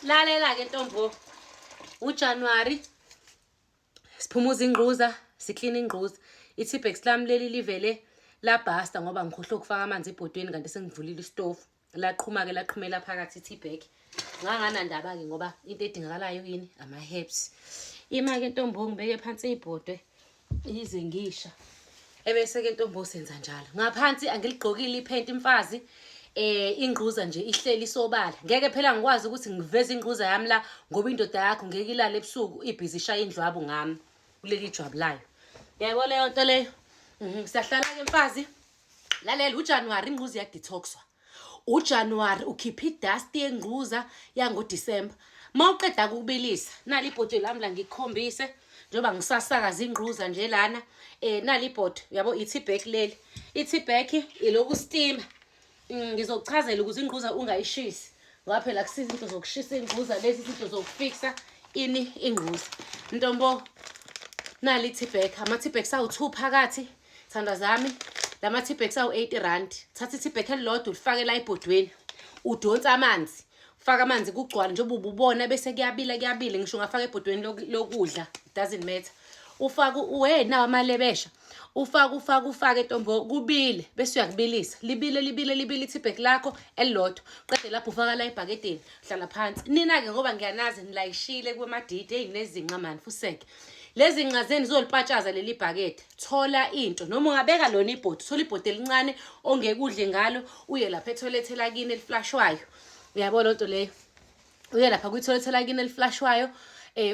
Lalela-ke ntombo, uJanuwari siphumuza ingquza, siklina ingquza. I-Tipp-Ex lami leli livele labhasta ngoba ngikhohlwe ukufaka amanzi ebhodweni kanti sengivulile isitofu. Laqhuma-ke, laqhumela phakathi i-teabag. Nganganandaba-ke ngoba into edingakalayo yini? Ama-herbs. Ima-ke ntombo, ngibeke phansi ibhodwe yize ngisha. Ebese-ke ntombo senza njalo. Ngaphansi angiligqokile iphenti mfazi. Ingquza nje ihleli sobala. Ngeke phela ngikwazi ukuthi ngiveze ingquza yami la ngoba indoda yakho ngeke ilale ebusuku ibhizi ishaya indlwabu ngami kuleli jwabu layo. Yayibona leyo nto leyo? Siyahlala-ke mfazi. Lalela, uJanuary ingquza iyadetoxwa. UJanuary ukhipha idust yengquza yangoDisemba. Uma uqeda ukubilisa, nali ibhodwe lami la ngikukhombise njengoba ngisasakaza ingquza nje lana. Nali ibhodwe, uyabo, i-tea bag leli. I-tea bag iloku steamer. Ngizokuchazela ukuze ingquza ungayishisi. Ngoba phela kusiza into zokushisa ingquza lezi izinto zokufixa ini ingquza. Ntombo, nali i-tea bag, ama-tea bags awu-2 phakathi. Thandwa zami, lama tea bags awu-80 rand. Thatha i-tea bag elilodwa ulifake la ebhodweni. Udonsa amanzi. Ufaka amanzi kugcwale njengoba ububona bese kuyabila kuyabila, ngisho ungafaka ebhodweni lokudla, it doesn't matter. Ufaka we nawo amalebesha. Ufaka ufaka ufake ntombo kubile bese uyakubilisa. Libile libile libile i-tea bag lakho elilodwa. Qede lapho ufaka la ebhakedeni, hlala phansi. Nina-ke ngoba ngiyanazi nilayishile kwemadidi, eyi nezinqa mani fuseke. Lezi nqa zenu zizolipatshaza leli bhakede. Thola into noma ungabeka lona ibhodi, thola ibhodi elincane ongeke udle ngalo, uye lapha ethoyilethe lakini eliflashwayo. Uyabona lento leyo? Uye lapha kwithoyilethe lakini eliflashwayo,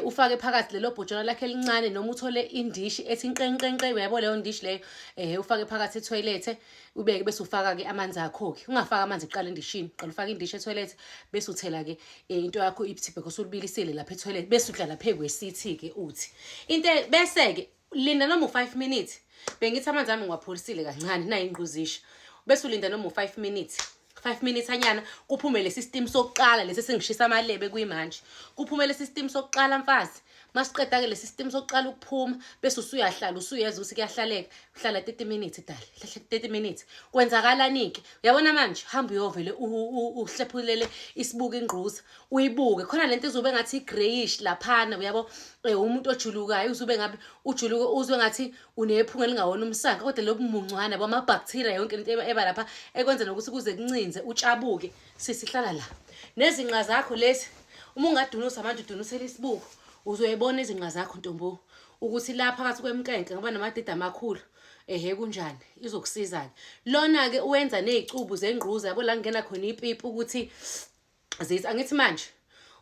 ufake phakathi lelo bhotshana lakhe elincane noma uthole indishi ethi nqenqenqe, uyabo leyo ndishi leyo, ufake phakathi ethoyilethe, ubeke bese ufaka ke amanzi akho ke. Ungafaka amanzi kuqala endishini, qala ufake indishi ethoyilethe bese uthela ke into yakho i-tea bag osulibilisile lapha ethoyilethe bese udla lapha kwesithi ke uthi. Into bese ke linda noma u5 minutes. Bengithi amanzi ami ngiwapholisile kancane nayi ingquzisha. Bese ulinda noma u5 minutes. 5 minutes anyana kuphume lesi steam sokuqala lesi sengishisa amalebe kuyimanje. Kuphume lesi steam sokuqala mfazi. Masiqeda ke lesi steam sokuqala ukuphuma bese usuyahlala usuyeza ukuthi kuyahlaleka. Uhlala 30 minutes dali. Hlahla 30 minutes. Kwenzakalani ke? Uyabona manje hamba uyovele uhlephulele isibuko ingquza. Uyibuke khona lento izobe ngathi grayish laphana, uyabo, umuntu ojulukayo uzobe ngabe ujuluka uzwe ngathi unephunga elingawona umsanka, kodwa lobu muncwana bama bacteria yonke into eba lapha ekwenza nokuthi kuze kuncinze utshabuke. Sisihlala la nezinqa zakho lezi, uma ungadunusa manje udunusela isibuko uzoyibona izinqa zakho ntombo ukuthi la phakathi kwemnkenke ngoba namadida amakhulu ehe kunjani, izokusiza ke lona ke. Uwenza nezicubu zengquza, yabo, la kungena khona ipipi ukuthi zithi angithi manje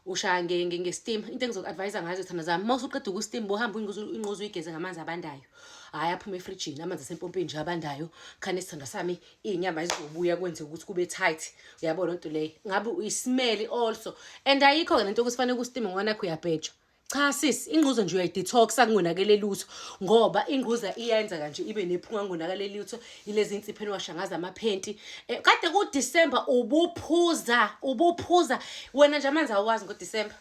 ushaya nge-steam. Into engizoku-advise ngazo thanda zami, uma usuqeda uku-steam bohamba ingquza uyigeze ngamanzi abandayo, hhayi aphume efrijini, amanzi asempompini nje abandayo, khane sithandwa sami iy'nyama zizobuya kwenze ukuthi kube tight, uyabona lento leyo, ngabe uyi-smell also. And ayikho-ke lento ukuthi fanele ku-steam ngoba nakho uyabhejwa. Cha sis, ingquza nje uyayidetoxa kungonakele lutho ngoba ingquza iyenza kanje ibe nephunga kungonakele lutho. Ilezi insipho eniwasha ngazo amaphenti. Kade ku-December ubuphuza, ubuphuza wena nje amanzi awazi ngoDecember.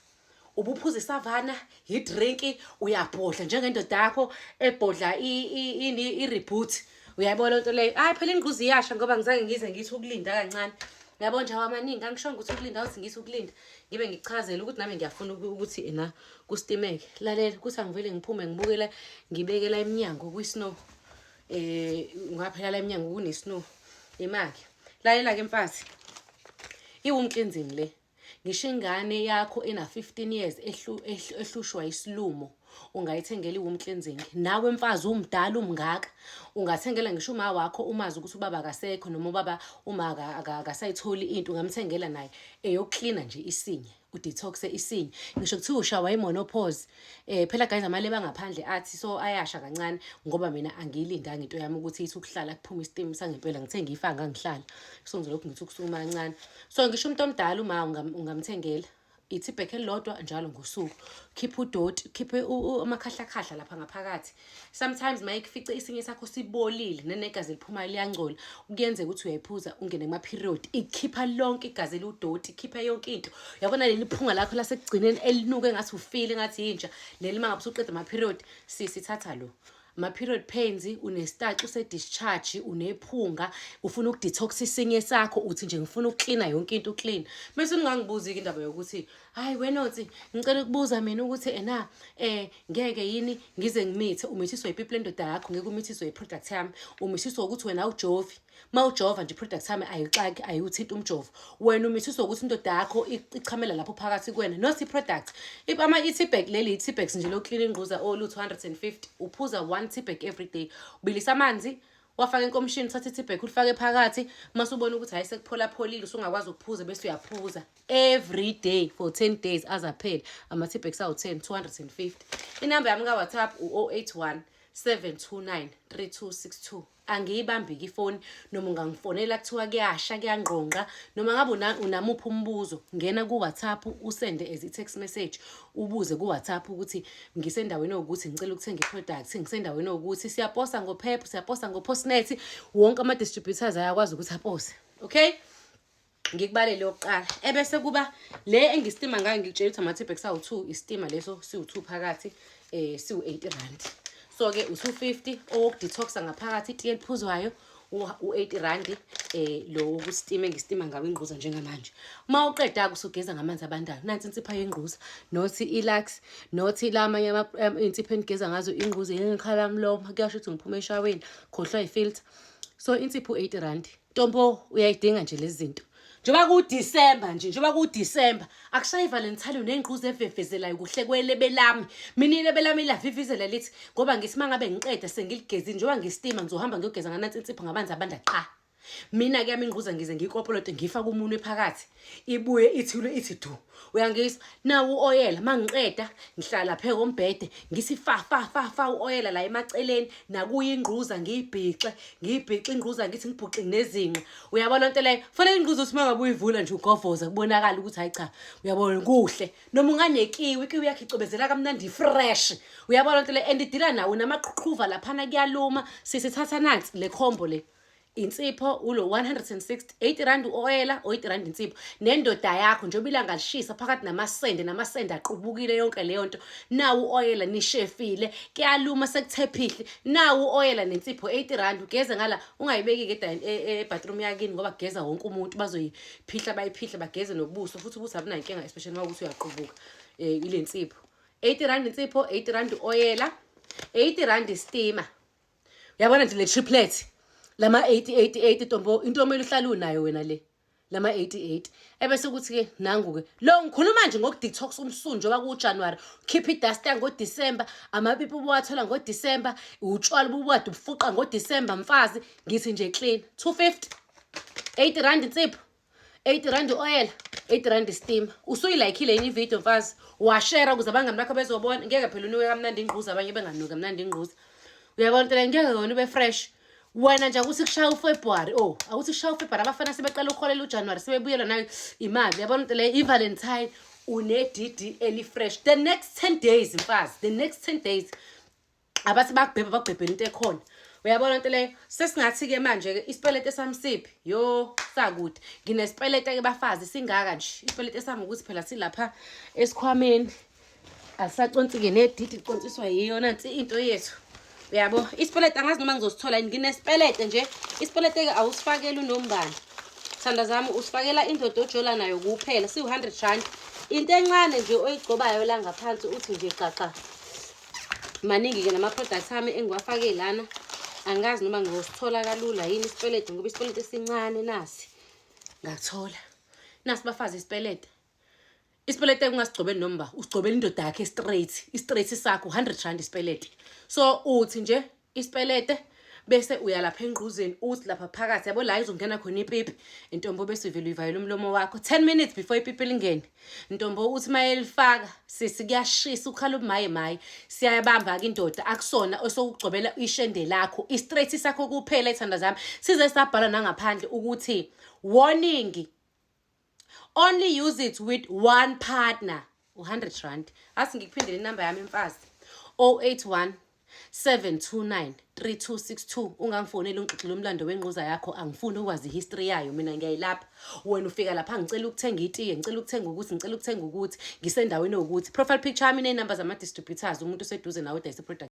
Ubuphuza isavana, i-drink, uyabhodla njengendoda yakho ebhodla i-reboot. Uyayibona lento leyo? Hayi phela ingquza iyasha ngoba ngizange ngize ngithi ukulinda kancane. Uyabona nje awamaningi, angishongo ukuthi ukulinda, awuthi ngithi ukulinda. Ngibe ngikuchazela ukuthi nami ngiyafuna ukuthi ena kustimeke. Lalela ukuthi angivele ngiphume ngibukela ngibekela eminyango kwi-snow. Ngaphela la eminyango kune-snow. Imake. Lalela ke mfazi. I-womb cleansing le. Ngisho ingane yakho ena 15 years ehlushwa isilumo ungayithengela i-womb cleansing. Nawe mfazi umdala umngaka ungathengela ngisho uma wakho umazi ukuthi ubaba akasekho noma ubaba uma akasayitholi into, ungamthengela naye eyokuklina nje isinye, udetoxe isinye. Ngisho kuthiwa ushawa i-menopause, phela guys amalebe angaphandle athi so ayasha kancane ngoba mina angiyilindanga into yami ukuthi ithi ukuhlala kuphume i-steam sangempela, ngithe ngiyifaka ngangihlala, so ngizolokhu ngithi ukusukuma kancane. So ngisho umuntu omdala uma ungamthengela i-tea bag elilodwa njalo ngosuku, khipha udoti, khiphe amakhahlakhahla lapha ngaphakathi. Sometimes maye kufice isinye sakho sibolile nenegazi eliphumayo liyangcola, kuyenzeka ukuthi uyayiphuza ungene kuma-period, ikhipha lonke igazi eludoti, ikhipha yonke into. Uyabona leli phunga lakho lasekugcineni elinuka engathi ufile, engathi yinja leli, uma ngabe usuqeda ama-period, sisi thatha lo. Ama-period pains, une-starch se-discharge, unephunga, ufuna uku-detox isinye sakho, uthi nje ngifuna ukuklina yonke into, uclean. Bese ungangibuzi-ke indaba yokuthi, "Hayi wenothi, ngicela ukubuza mina ukuthi ena ngeke yini ngize ngimithe?" Umithiswa ipipi lendoda yakho, ngeke umithiswe i-product yami. Umithiswa ukuthi wena awujovi. Uma ujova nje, i-product yami ayixaki, ayiwuthinti umjovo. Wena umithiswa ukuthi indoda yakho ichamela lapho phakathi kuwena, not i-product. I-teabag leli, i-teabags nje lokuklina ingquza olu-250. Uphuza one teabag every day. Ubilisa amanzi, wafaka enkomishini, uthatha i-teabag ulifake phakathi. Mase ubona ukuthi hhayi, sekupholapholile, usungakwazi ukuphuza, bese uyaphuza every day for 10 days azaphela. Ama-teabags awu-10, 250. Inamba yami ka-WhatsApp u-081 729 3262. Angiyibambi-ke ifoni, noma ungangifonela kuthiwa kuyasha, kuyangqongqa, noma ngabe unamuphi umbuzo, ngena ku-WhatsApp, usende as i-text message, ubuze ku-WhatsApp ukuthi ngisendaweni ewukuthi, ngicela ukuthenga i-product, ngisendaweni ewukuthi. Siyaposa ngoPep, siyaposa ngoPostnet, wonke ama-distributors ayakwazi ukuthi apose. Okay, ngikubalele yokuqala, ebese kuba le engistima ngayo. Ngikutshela ukuthi ama-teabags awu-2, istima leso siwu-2 phakathi, siwu-R80. So-ke u-250 owoku-detoxa ngaphakathi, itiye eliphuzwayo u-R80, lo wokustima engistima ngawo ingquza njengamanje. Uma uqeda-ke, usugeza ngamanzi abandayo. Nansi insipha yengquza, nothi i-Lux, nothi la amanye iy'nsipho enigeza ngazo ingquza yengikhala mlomo, kuyasho ukuthi ngiphuma eshaweni, khohlwa i-filter. So insipho u-R80, ntombo, uyayidinga nje lezi zinto njengoba kuDisemba nje, njengoba kuDisemba akushaye iValentine nengquza evevezelayo kuhle kwelebe lami. Mina ilebe lami lavivizela lithi, ngoba ngithi uma ngabe ngiqeda sengiligezile, njengoba ngistima, ngizohamba ngiyogeza nganansi insipho ngamanzi abanda qa. Mina-ke yami ingquza ngize ngiyikopolote, ngiyifake umunwe phakathi, ibuye ithule ithi du. Uyangizwa? Nawu u-oyela, uma ngiqeda ngihlala phe kombhede, ngithi fa fa fa fa u-oyela la emaceleni nakuyo ingquza, ngiyibhixe, ngiyibhixe ingquza, ngithi ngibhuxe nezinqa. Uyabona nto leyo? Fanele ingquza uthi uma ngabe uyivula nje, ugovoza, kubonakala ukuthi hayi cha, uyabona, kuhle. Noma unganekiwi, ikiwi yakho icobezela kamnandi, fresh. Uyabona nto leyo? And idila nawo namaqhuqhuva laphana, kuyaluma. Sisithatha nansi le combo le, insipho ulo 160, R80 u-oyela, R80 insipho. Nendoda yakho, njengoba ilanga lishisa phakathi namasende, namasende aqubukile, yonke leyo nto, nawu u-oyela, nishefile, kuyaluma, sekuthephihli, nawu u-oyela nensipho, R80. Ugeze ngala, ungayibeki-ke e-bathroom yakini, ngoba kugeza wonke umuntu, bazoyiphihla, bayiphihla, bageze nobuso futhi. Ubuso abunankinga, especially uma ukuthi uyaqubuka ile nsipho. R80 insipho, R80 u-oyela, R80 istima. Uyabona nje le triplet, lama 80 80 80, ntombo, into omele uhlale unayo wena le, lama 88. Ebese kuthi-ke nangu-ke lo, ngikhuluma nje ngoku-detox umsundu njengoba kuJanuwari. Khipha i-dust yangoDisemba, amapipi ubuwathola ngoDisemba, utshwala ubukade ubufuqa ngoDisemba. Mfazi, ngithi nje clean, 250, R80 insipho, R80 oyela, R80 steam. Usuyilayikhile yini ividiyo, mfazi? Washera ukuze abangani bakho bezobona? Ngeke phela unuke kamnandi ingquza abanye benganuki kamnandi ingquza. Uyabona nto leyo? Ngeke wena ube fresh wena nje. Akuthi kushaya uFebruary, oh, akuthi kushaya uFebruary, abafana sebeqala ukuholela uJanuwari, sebebuyelwa nayo imali. Uyabona nto leyo? I-Valentine une-DD eli-fresh the next 10 days, mfazi, the next 10 days. Abathi bakubhebha, bakubhebhela into ekhona. Uyabona nto leyo? Sesingathi-ke manje-ke isipelete sami siphi? Yo, sakude. Nginesipelete-ke bafazi, singaka nje isipelete sami, ukuthi phela silapha esikhwameni, asisaconsi-ke nedidi, liconsiswa yiyo nansi into yethu. Uyabo isipelete? Angazi noma ngizosithola yini. Nginesipelete nje. Isipelete-ke awusifakeli unombani, thanda zami, usifakela indoda ojola nayo kuphela. Siwu-R100, into encane nje oyigcobayo la ngaphansi, uthi nje xaxa. Maningi-ke nama-products ami engiwafake lana. Angazi noma ngizosithola kalula yini isipelete, ngoba isipelete esincane nasi. Ngakuthola, nasi bafazi isipelete. Isipelete ungasigcobeli noma usigcobela indoda yakhe straight, i-straight sakho, R100 isipelete. So uthi nje isipelete, bese uya lapha engquzeni, uthi lapha phakathi, yabo, la izongena khona ipipi, intombo, bese uvele uyivayela umlomo wakho 10 minutes before ipipi lingene, ntombo. Uthi mayelifaka, sisi, kuyashisa, ukhala ubumaye maye. Siyayibamba-ke indoda, akusona osokugcobela ishende lakho, i-straight sakho kuphela. Ithanda zami, size sabhala nangaphandle ukuthi warning, only use it with one partner. U-R100. Athi ngikuphindele inamba yami, mfazi, 081 729 3262. Ungangifoneli ungixoxele umlando wengquza yakho, angifuni ukwazi i-history yayo. Mina ngiyayilapha. Wena ufika lapha, ngicela ukuthenga itiye, ngicela ukuthenga ukuthi, ngicela ukuthenga ukuthi, ngisendaweni ewukuthi. Profile picture yami iney'namba zama-distributors, umuntu oseduze nawe udayisa i-product.